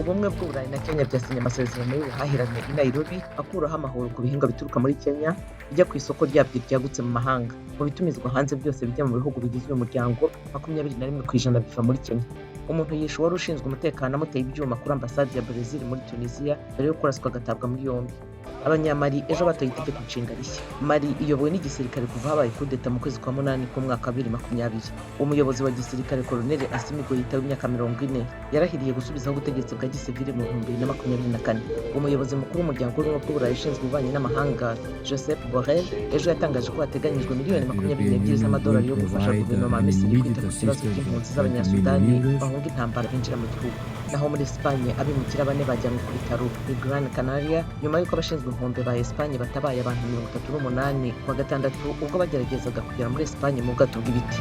Ubumwe bw'Uburayi na Kenya byasinye amasezerano y'ubuhahirane i Nairobi akuraho amahoro ku bihingwa bituruka muri Kenya bijya ku isoko ryabyo ryagutse mu mahanga. Mu bitumizwa hanze byose bijya mu bihugu bigize uyu muryango, 21% biva muri Kenya. Umuntu yishe uwari ushinzwe umutekano amuteye ibyuma kuri ambasade ya Brazil muri Tunisia mbere yo kuraswa agatabwa muri yombi. Abanyamali ejo batoye itegeko nshinga rishya. Mali iyobowe n'igisirikare kuva habaye kudeta mu kwezi kwa munani k'umwaka wa 2020. Umuyobozi wa gisirikare, Koloneli Assimi Goïta w'imyaka 40, yarahiriye gusubizaho ubutegetsi bwa gisivili mu 2024. Umuyobozi mukuru w'Umuryango w'Ubumwe bw'Uburayi ushinzwe ububanyi n'amahanga, Josep Borrell, ejo yatangaje ko hateganyijwe miliyoni The makumyabiri European n'ebyiri Union will z'amadolari yo gufasha provide guverinoma ya an Misiri kwita immediate ku kibazo assistance cy'impunzi of 20 million z'Abanyasudani euros. bahunga intambara binjira mu gihugu. Naho muri Espagne, abimukira bane bajyanwe ku bitaro i Gran Canaria nyuma y'uko abashinzwe inkombe ba Espagne batabaye abantu 38 kuwa gatandatu ubwo bageragezaga kugera muri Espagne mu bwato bw'ibiti.